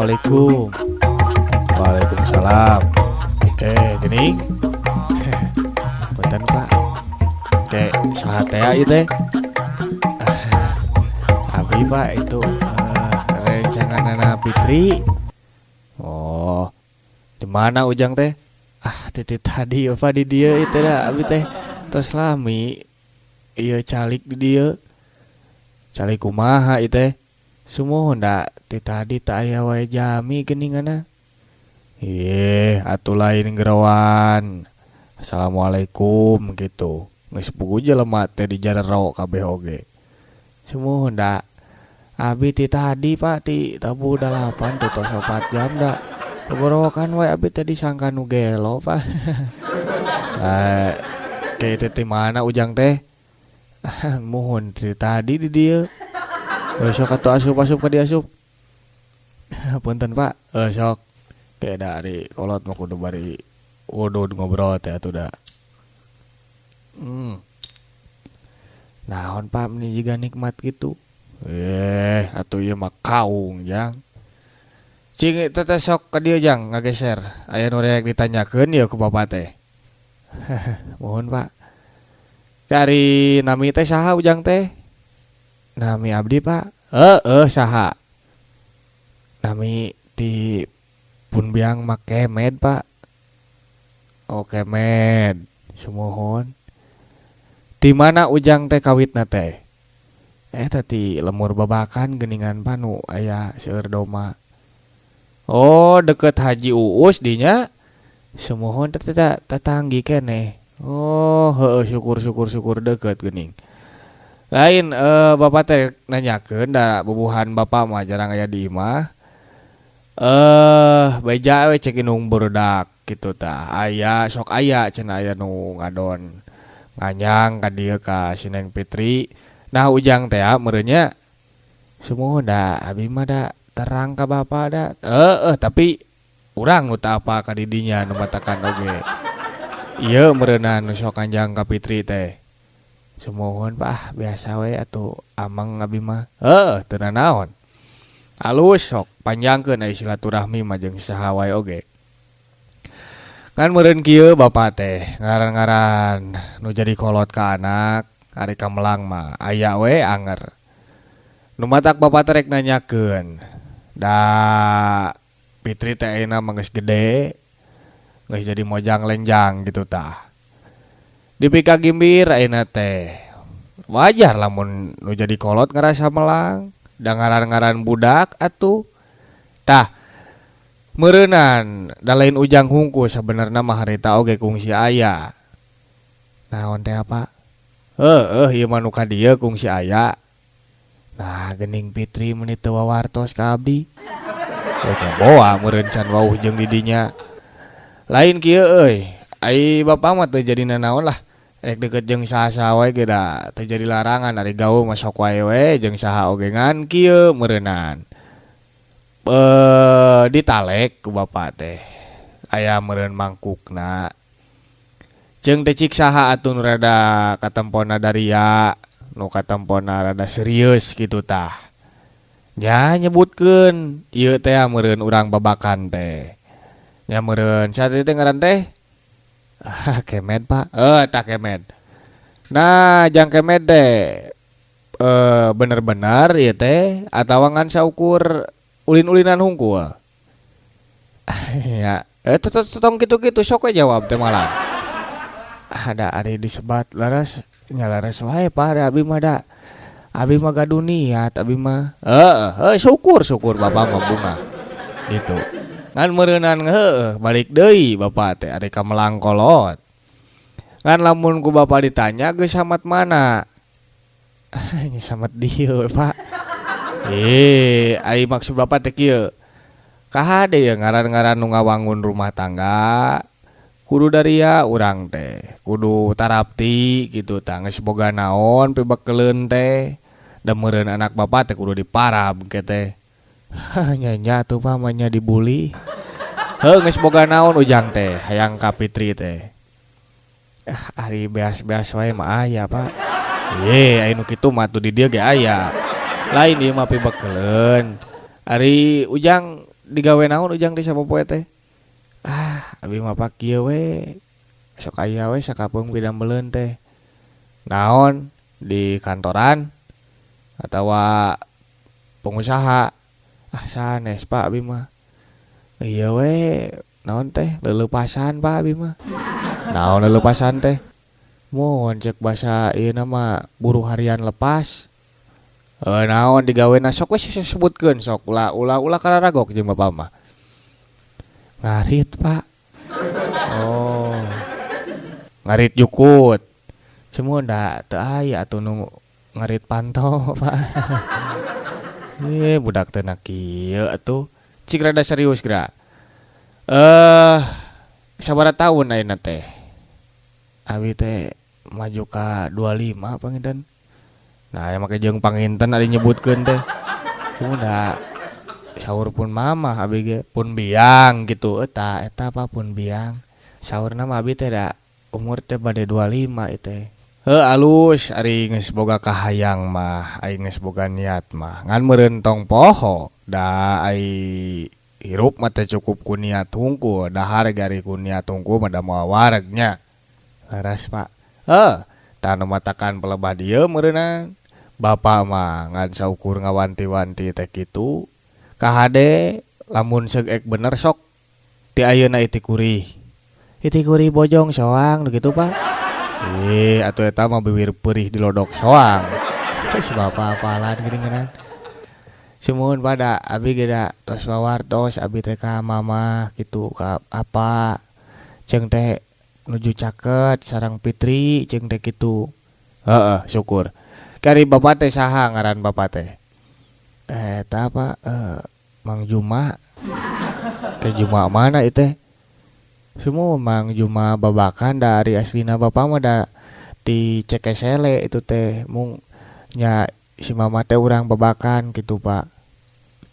Assalamualaikum. Waalaikumsalam. Gini. Punten Pak. Ke saha teh ieu teh? Abi Pak itu rencanganana Fitri. Oh. Di mana Ujang teh? Ah, titi tadi apa di dieu itu dah abi teh tos lami ieu calik di dieu. Calik kumaha ieu teh? Sumuhun da ti tadi tak aya wae jami geuninganna. Ih, atuh lain geroan. Assalamualaikum gitu. Geus puguh jelema teh di jarero kabeh oge. Sumuhun da abi ti tadi Pak ti tabuh 8 tuh tos 4 jam da. Pogorowokan wae abi teh disangka nu gelo Pak. Ke teh ti mana Ujang teh? Muhun ti tadi di dieu. Sok atuh asup-asup ka dieu asup. Punten Pak. Sok. Ke dari kolot mah kudu bari udud ngobrol teh atuh da. Naon Pak meni jiga nikmat gitu. Atuh ieu mah kaung Jang. Cing teh sok ka dieu Jang ngageser. Aya nu rek ditanyakeun ieu ku bapak teh. Mohon Pak. Cari nami teh saha Ujang teh? Nami abdi Pak. Heeh saha? Nami ti pun biang mah Kemed Pak. Oh Kemed. Sumuhun. Ti mana Ujang teh kawitna teh? Teh ti lemur babakan geuningan Pak nu aya seueur doma. Oh deket Haji Uus dinya. Sumuhun teh tetanggi keneh. Oh heueuh syukur syukur syukur deket geuning. Lain bapak teh nanyakeun da bubuhan bapak mah jarang aya di imah. Beja we cek indung barudak kitu tah. Aya sok aya cenah aya nu ngadon nganyang ka dieu ka si Neng Fitri. Nah Ujang teh meureun nya sumuhun da abi mah da terang ka bapak da. Heeh tapi urang nu teu apa ka didinya nu matakan oge. Ieu meureunna nu sok nganjang ka Fitri teh. Sumuhun Pak, biasa we atuh ameng abi mah. Heuh, teu nanaon. Alus sok panjangkeun ai silaturahmi mah jeung saha wae oge. Ngan meureun kieu bapak teh ngaran-ngaran nu jadi kolot ka anak ari kamelang mah aya we anger. Nu matak bapak teh rek nanyakeun da Fitri teh ayeuna mah geus gede, geus jadi mojang lenjang gitu tah. Dipika gimbir ayeuna teh. Wajar lamun nu jadi kolot ngarasa melang, da ngaran-ngaran budak atuh. Tah meureunan da lain Ujang hungkul sabenerna mah harita oge kungsi aya. Naon teh apa? Heueuh ieu mah nu ka dieu kungsi aya. Nah geuning Fitri meuni teu wawartos ka abdi. Teh boa meureun can wauh jeung di dinya. Lain kieu euy, ai bapak mah teu jadi nanaon lah. Rek deket jeung saha-saha wae ge da teu jadi larangan ari gaul mah sok wae we jeung saha oge ngan kieu meureunan. Ditalek ku bapak teh. Aya meureun mangkukna. Jeung teh cik saha atuh nu rada katempona daria, nu katempona rada serius kitu tah. Nya nyebutkeun ieu teh meureun urang babakan teh. Nya meureun saha teh ngaran teh? Kemed Pak. Tah Kemed. Nah, jang Kemed teh bener-bener ieu teh atawa ngan saukur ulin-ulinan hungkul. Ya, tong kitu-kitu sok we jawab teh malah. Ada ari disebat laras nya laras wae Pak da abi mah da. Abi mah gaduh niat abi mah. Heeh, syukur syukur bapak mah bunga. Gitu. Ngan meureunan heueuh balik deui bapak teh ari ka melang kolot. Ngan lamun ku bapak ditanya geus samat mana? Nya samat dieu Pak. Ari maksud bapak teh kieu. Kahade ye ngaran-ngaran nu ngawangun rumah tangga kudu daria urang teh, kudu tarapti gitu tah geus boga naon pibekeleun teh. Da meureun anak bapak teh kudu diparab ke teh. Nya nya atuh Pak mah nya dibully. Heuh geus boga naon Ujang teh hayang ka Fitri teh. Ari beas-beas wae mah aya Pak. Ye aya nu kitu mah atuh di dieu ge aya. Lain ieu mah pibekeleun. Ari Ujang Digawe naon ujang teh sapopoe teh? Ah, abi mah Pak kieu we. Sok aya we sakapeung pidameleun teh. Naon di kantoran atawa pengusaha? Ah, sanes Pak abi mah. Ieu we naon teh leulepasan Pak abi mah. Naon leulepasan teh? Mun cek basa ieu na mah buruh harian lepas. Naon digawena sok we sebutkeun sok ulah ulah ulah kararagok jeung bapa mah. Ngarit Pak. Oh. Ngarit jukut. Sumuhun da teu aya atuh nu ngarit panto Pak. Ih budak teh na kieu atuh. Cik rada serius geura. Sabaraha taun ayeuna teh? Abi teh maju ka 25 panginten. Nah, aya make jeung panginten ari nyebutkeun teh. Sumuhun da saur pun mamah abi ge pun biang gitu eta eta apa pun biang. Saurna mah abi teh da umur teh bade 25 ieu teh. Heuh alus ari geus boga kahayang mah, ari geus boga niat mah. Ngan meureun tong poho da ai hirup mah teh cukup ku niat hungkul, dahar ge ari ku niat hungkul mah da moal wareg nya. Leres Pak. Heuh, tah nu matakan pelebah dieu meureunan. Bapa mah ngan saukur ngawanti-wanti teh kitu. Kahade lamun seug ek bener sok ti ayeuna itikurih. Itikurih bojong soang nu kitu Pak. Ih atuh eta mah biwir peurih dilodok soang. Si bapa apalan geuningan. Sumuhun Pak da abi ge da tos wawartos abi teh ka mamah kitu ka apa. Ceung teh nuju caket sareng Fitri ceung teh kitu. Heeh syukur. Kari bapa teh saha ngaran bapa teh? Eta Pak Mang Juma. Ke Juma mana ieu teh? Sumuhun Mang Juma Babakan da ari aslina bapa mah da ti Cekesele itu teh mung nya si mama teh urang Babakan kitu Pak.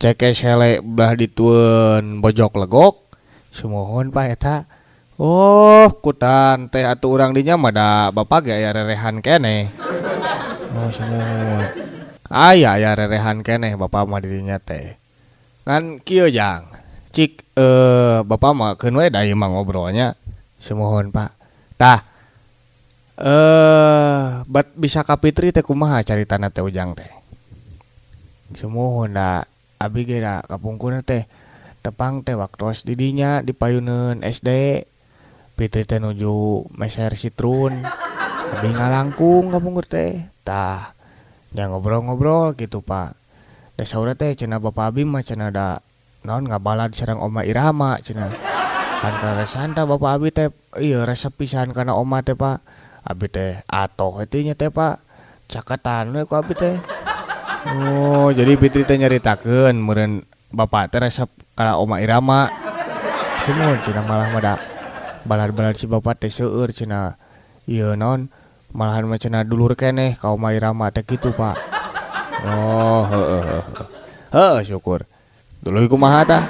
Cekesele belah ditueun Bojok Legok. Sumuhun Pak eta. Oh kutan teh atuh urang dinya mah da bapa ge aya rerehan keneh. Oh sumuhun. Aya aya rerehan keneh bapa mah di dinya teh. Ngan kieu jang. Cik bapa mah keun we da ieu mah ngobrolnya. Sumuhun Pak. Tah bat bisa ka Fitri teh kumaha caritana teh ujang teh? Sumuhun da abi ge da kapungkurna teh tepang teh waktos di dinya di payuneun SD. Fitri teh nuju meser sitrun. Abi ngalangkung kapungkur teh. Tah nya ngobrol-ngobrol kitu Pak. Da saurna teh cenah bapa abi mah cenah da naon ngabalad sareng Oma Irama cenah. Kan kaleresan tah bapa abi teh ieu resep pisan kana oma teh Pak. Abi teh atoh we teh nya teh Pak. Caketan we ku abi teh. Oh jadi Fitri teh nyaritakeun meureun bapa teh resep kana Oma Irama. Sumuhun cenah malah mah da balad-balad si bapa teh seueur cenah ieu naon malahan mah cenah dulur keneh ka Oma Irama teh kitu Pak. Oh heueuh heueuh. Heueuh syukur. Tuluy kumaha tah?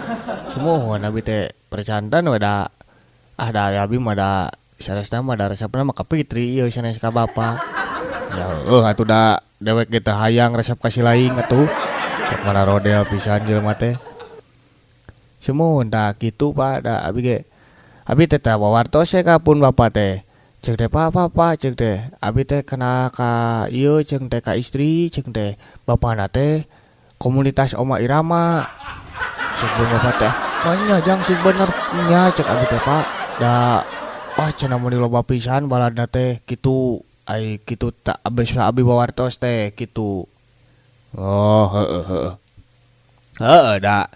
Sumuhun abi teh percanten we da ah da abi mah da sanesna mah da resepna mah ka Fitri ieu sanes ka bapa. Ya heueuh atuh da dewek ge teu hayang resep ka si laing atuh. Sok manarodel pisan jelema teh. Sumuhun tah kitu Pak da abi ge abi teh tah wawartos we ka pun bapa teh. Ceuk teh pa pa pa ceuk teh abi teh kenal ka ieu ceuk teh ka istri ceuk teh bapana teh komunitas Oma Irama. Ceuk pun bapa teh mah nya jang sing bener nya ceuk abi teh Pak da wah cenah meuni loba pisan baladna teh kitu ai kitu tah abis abi wawartos teh kitu. Oh heueuh heueuh. Heueuh da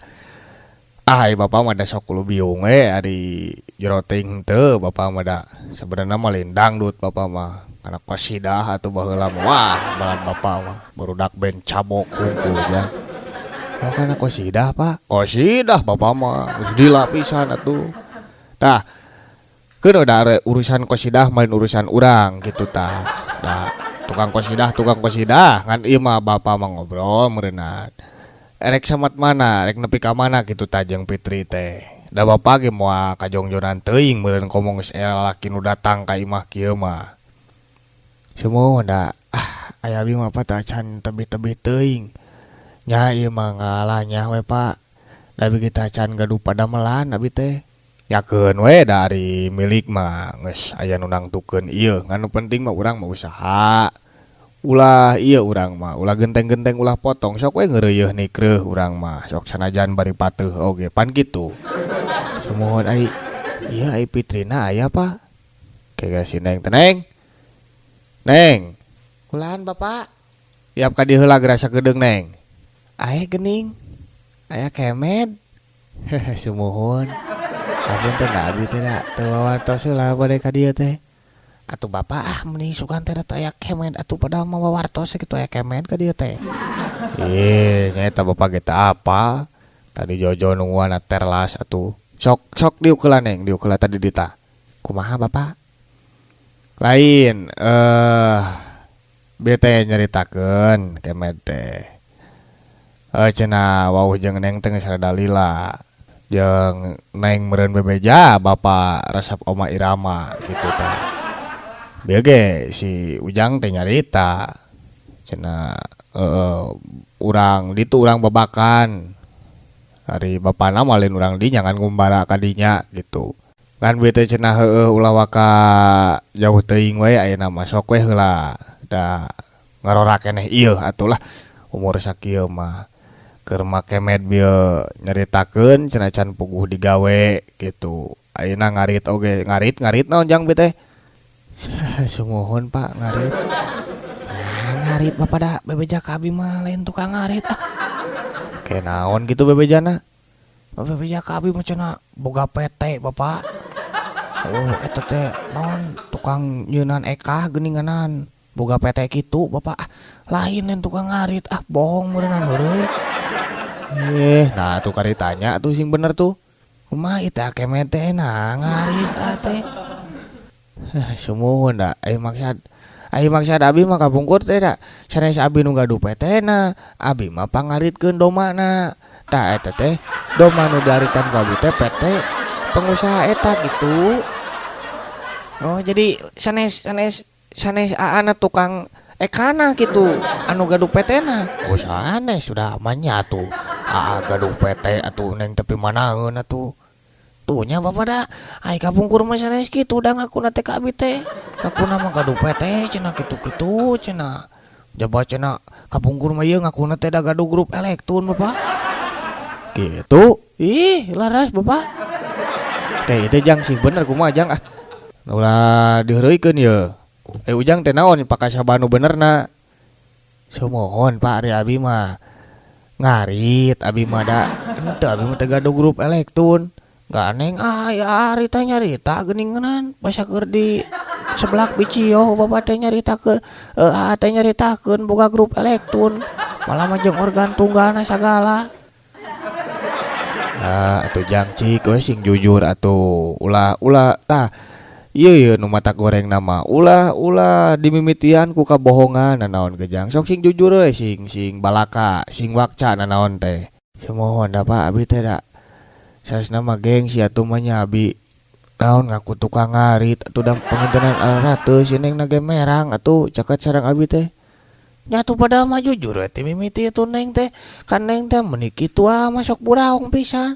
ah ai bapa mah da sok lubiung we ari jero teuing henteu bapa mah da sabenerna mah lain dangdut bapa mah kana qasidah atuh baheula mah wah balad bapa mah barudak band cabok hungkul nya. Oh kana qasidah Pak. Qasidah bapa mah geus lila pisan atuh. Tah keun da urusan qasidah mah lain urusan urang kitu tah. Da tukang qasidah ngan ieu mah bapa mah ngobrol meureunna. Erek samat mana, erek nepi ka mana kitu tah jeung Fitri teh. Da bapa ge moal kajongjonan teuing meureun komo geus aya lalaki nu datang ka imah kieu mah. Sumuhun da ah aya abi mah teh acan tebih-tebih teuing. Nya ieu mah ngalalanyah we Pak. Da abi ge tacan gaduh padamelan abi teh. Yakeun we da ari milik mah geus aya nu nangtukeun ieu ngan nu penting mah urang mah usaha. Ulah ieu urang mah ulah genteng-genteng ulah potong sok we ngeureuyeuh nikreuh urang mah sok sanajan bari pateuh oge pan kitu. Sumuhun ai ieu ai Fitrina aya pa? Ke si Neng teh Neng. Neng. Kulahan Bapak. Iap ka dieu heula geura sakedeung Neng. Ae geuning. Aya kemed. Hehe sumuhun. Apunten da abi teh da teu wawartos heula bade ka dieu teh. Atuh Bapak ah meuni sugan teh da teu aya kemed atuh padahal mah wawartos kitu aya kemed ka dieu teh. Ih nya eta Bapak ge teu apal. Tadi jojo nungguan terlas atuh. Sok sok diuk heula Neng diuk heula tadi ditah. Kumaha Bapak? Lain bete nyaritakeun kemed teh. Cenah wauh jeung Neng teh geus rada lila. Jeung Neng meureun bebeja Bapak resep Oma Irama kitu tah. Bieu ge si Ujang teh nyarita cenah urang ditu urang babakan. Ari bapana mah lain urang dinya ngan ngumbara ka dinya kitu. Ngan bieu teh cenah heueuh ulah waka jauh teuing we ayeuna mah sok we heula da ngarora keneh ieu atuh lah umur sakieu mah. Keur make med bieu nyaritakeun cenah can puguh digawe kitu. Ayeuna ngarit oge ngarit-ngarit naon jang bieu teh? Sumuhun Pak ngarit. Nah ngarit Bapak da bebeja ka abi mah lain tukang ngarit ah. Ke naon kitu bebejana? Bebeja ka abi mah cenah boga PT Bapak. Oh eta teh naon tukang nyeunan ekah geuninganan boga PT kitu Bapak ah. Lain lain tukang ngarit ah bohong meureunan heureuy. Nah tuh kari tanya tuh sing bener tuh. Kumaha ieu teh kemed teh nah ngarit ah teh. Sumuhun da ai maksad abi mah kapungkur teh da sanes abi nu gaduh PT na, abi mah pangaritkeun domana. Tah eta teh doma nu diaritan ku abi teh PT pengusaha eta gitu. Oh jadi sanes sanes sanes aana tukang ekana gitu anu gaduh PT na. Oh sanes sudah mah nya atuh. Aa gaduh PT atuh Neng tepi manaeun atuh. Tuh nya Bapak da ai kapungkur mah sanes kitu da ngakuna teh ka abi teh. Ngakuna mah gaduh PT cenah kitu-kitu cenah. Jaba cenah kapungkur mah ieu ngakuna teh da gaduh grup elektun Bapak. Kitu. Ih laras Bapak. Teh ieu teh jang sing bener kumaha jang ah. Ulah diheureuykeun ieu. Ujang teh naon pakasabah nu benerna. Sumuhun Pak ari abi mah. Ngarit abi mah da henteu abi mah teh gaduh grup elektun. Ganeng ah ya ari teh nyarita geuningan basa keur di seblak bicioh Bapak teh nyaritakeun aa teh nyaritakeun boga grup elektun. Malah mah jeung organ tunggalna sagala. Ah atuh jang cik we sing jujur atuh ulah ulah tah ieu ieu nu mata gorengna mah ulah ulah dimimitian ku kabohongan nanaon ge jang sok sing jujur we sing sing balaka sing wakca nanaon teh. Sumuhun da Pak abi teh da sanesna mah gengsi atuh mah nya abi naon ngaku tukang ngarit atuh da pangintenan arateus si Neng na ge merang atuh caket sareng abi teh. Nya atuh padahal mah jujur we ti mimiti atuh Neng teh kan Neng teh meuni kitu ah mah sok buraong pisan.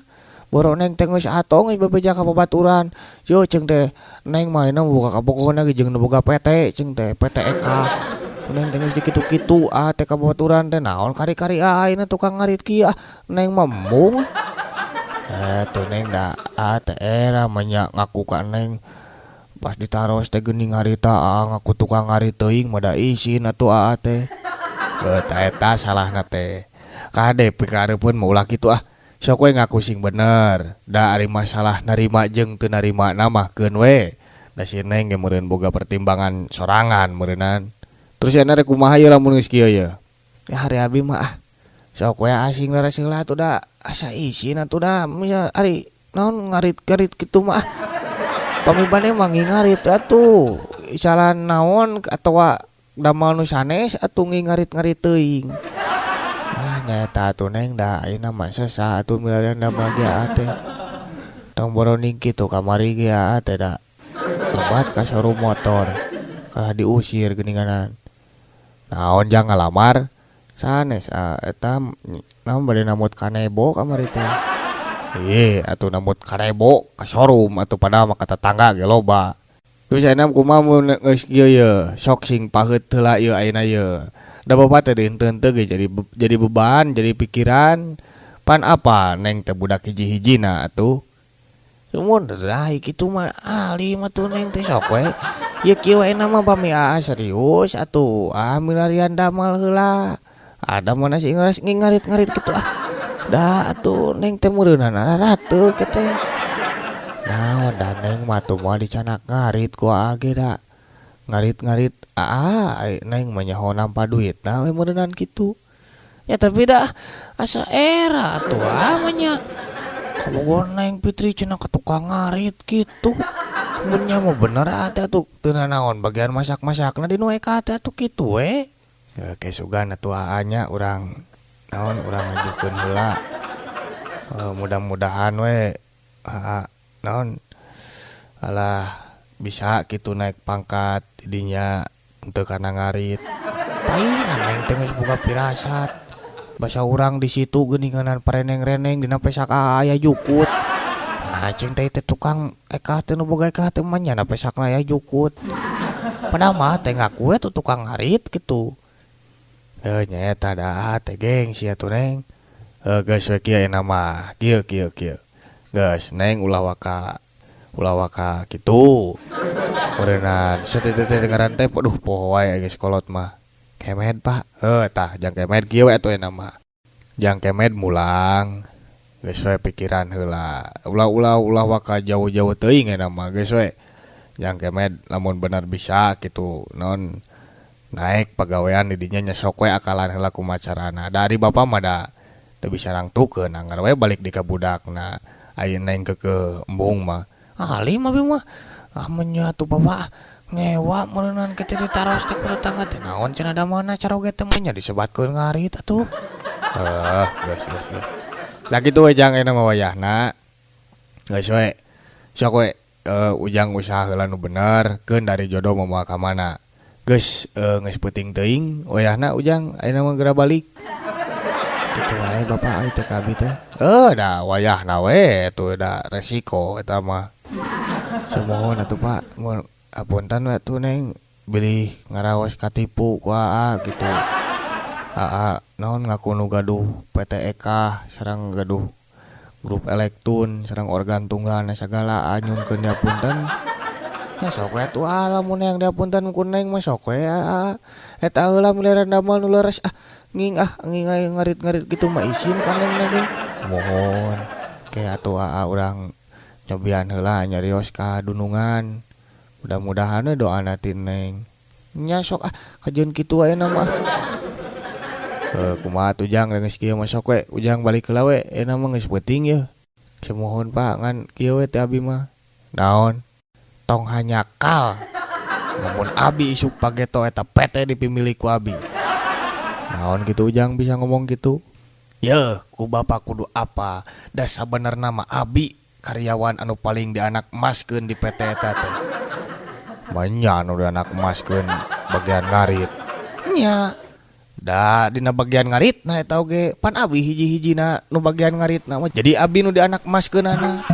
Boro Neng teh geus atong geus bebeja ka babaturan. Yo ceung teh Neng mah ayeuna boga kabogohna ge jeung nu boga PT ceung teh PT Eka. Neng teh geus dikitu-kitu ah teh ka babaturan teh naon kari-kari ah ayeuna tukang ngarit kieu ah Neng mah embung. Tuh Neng da ah teh era mah nya ngaku ka Neng pas ditaros teh geuning harita aa ngaku tukang ngarit teuing mah da isin atuh aa teh. Beuh tah eta salahna teh. Kade pikahareupeun mah ulah kitu ah. Sok we ngaku sing bener. Da ari masalah narima jeung teu narimana mah keun we. Da si Neng ge meureun boga pertimbangan sorangan meureunan. Terus ayeuna rek kumaha ieu lamun geus kieu ye? Ya ari abi mah ah sok we asing leres heula atuh da asa isin atuh da misal ari naon ngarit-ngarit kitu mah ah. Pami bade mah ngingarit atuh isalan naon atawa damal nu sanes atuh ngingarit-ngarit teuing. Ah nyaeta atuh Neng da ayeuna mah sesah atuh milarian damel ge aa teh. Tong boroning kitu kamari ge aa teh da lebat ka showroom motor kalah diusir geuninganan. Naon jang ngalamar sanes ah eta naon bade namut kanebo kamari teh. Ih atuh nambut karebo ka showroom atuh padahal mah ka tetangga ge loba. Terus ayeuna kumaha mun geus kieu ye sok sing paheut heula ieu ayeuna ye. Da bapak teh henteu-henteu ge jadi beban jadi pikiran. Pan apa neng teh budak hiji-hijina atuh. Mun ai kitu mah alim atuh neng teh sok we. Ieu kieu we ayeuna mah pami aa serius atuh ah milarian damal heula. Ada mana sih ngarit-ngarit kitu ah. Da atuh neng teh meureunana rarate ke teh. Naon da neng mah atuh moal dicanak ngarit ku aa ge da. Ngarit-ngarit aa neng mah nyaho nampa duitna we meureunan kitu. Ya tapi da asa era atuh ah mah nya. Kabogoh neng Fitri cenah ka tukang ngarit kitu. Mun nya mah bener atuh atuh teu nanaon bagian masak-masakna di nu eka teh atuh kitu we. Ke sugan atuh aa nya urang naon urang ngajukeun heula. Mudah-mudahan we aa naon alah bisa kitu naik pangkat didinya henteu kana ngarit. Palingan neng teh geus boga pirasat. Basa urang di situ geuninganan pareneng-reneng dina pesak aa aya jukut. Nah cing teh teh tukang eka teh nu boga eka teh mah nya na pesakna aya jukut. Padahal mah teh ngaku we tuh tukang ngarit kitu. Heuh nya eta da teh gengsi atuh neng. Heuh geus we kieu ayeuna mah kieu kieu kieu. Geus neng ulah waka kitu. Meureunan sateueuh ngaran teh aduh poho wae geus kolot mah. Kemed Pak. Heuh tah jang kemed kieu we atuh ayeuna mah. Jang kemed mulang geus we pikiran heula. Ulah-ulah ulah waka jauh-jauh teuing ayeuna mah geus we. Jang kemed lamun bener bisa kitu naon naek pagawean di dinya nya sok we akalan heula kumaha carana. Da ari bapa mah da teu bisa nangtukeun anggar we balik di ka budakna. Ayeuna neng keukeuh embung mah. Alim abi mah. Ah nya atuh bapak ngewa meureunan kitu ditaros teh ku tetangga teh naon cenah damelna caroge teh mah nya disebatkeun ngarit atuh. Heuh geus geus geus. Da kitu we jang ayeuna mah wayahna. Geus we sok we ujang usaha heula nu bener keun dari jodoh mah moal ka mana. Geus geus peuting teuing wayahna ujang ayeuna mah geura balik. Kitu wae bapak ai teh ka abi teh. Heuh da wayahna we atuh da resiko eta mah. Sumuhun atuh Pak mun apunten we atuh neng bilih ngaraos katipu ku aa kitu. Aa naon ngaku nu gaduh PT Eka sareng gaduh grup Elektun sareng organ tunggalna sagala aa nyungkeun diapunten. Nya sok we atuh aa lamun hayang diapunten ku neng mah sok we aa. Eta heula miliaran damel nu leres ah nging ah nging aya ngarit-ngarit kitu mah isin ka neng ge. Muhun ke atuh aa urang nyobian heula nyarios ka dunungan. Mudah-mudahan we doana ti neng. Nya sok ah kajeun kitu ayeuna mah. Heuh kumaha atuh jang geus kieu mah sok we ujang balik heula we ayeuna mah geus peuting yeuh. Sumuhun Pak ngan kieu we teh abi mah. Naon? Tong hanyakal. Lamun abi isuk pageto eta PT dipimilik ku abi. Naon kitu ujang bisa ngomong kitu? Yeuh ku bapak kudu apa? Da sabenerna mah abi karyawan anu paling dianak emaskeun di PT eta teh. Manya anu dianak emaskeun bagian ngarit. Nya. Da dina bagian ngaritna eta oge pan abi hiji-hijina nu bagian ngaritna mah jadi abi nu dianak emaskeunana.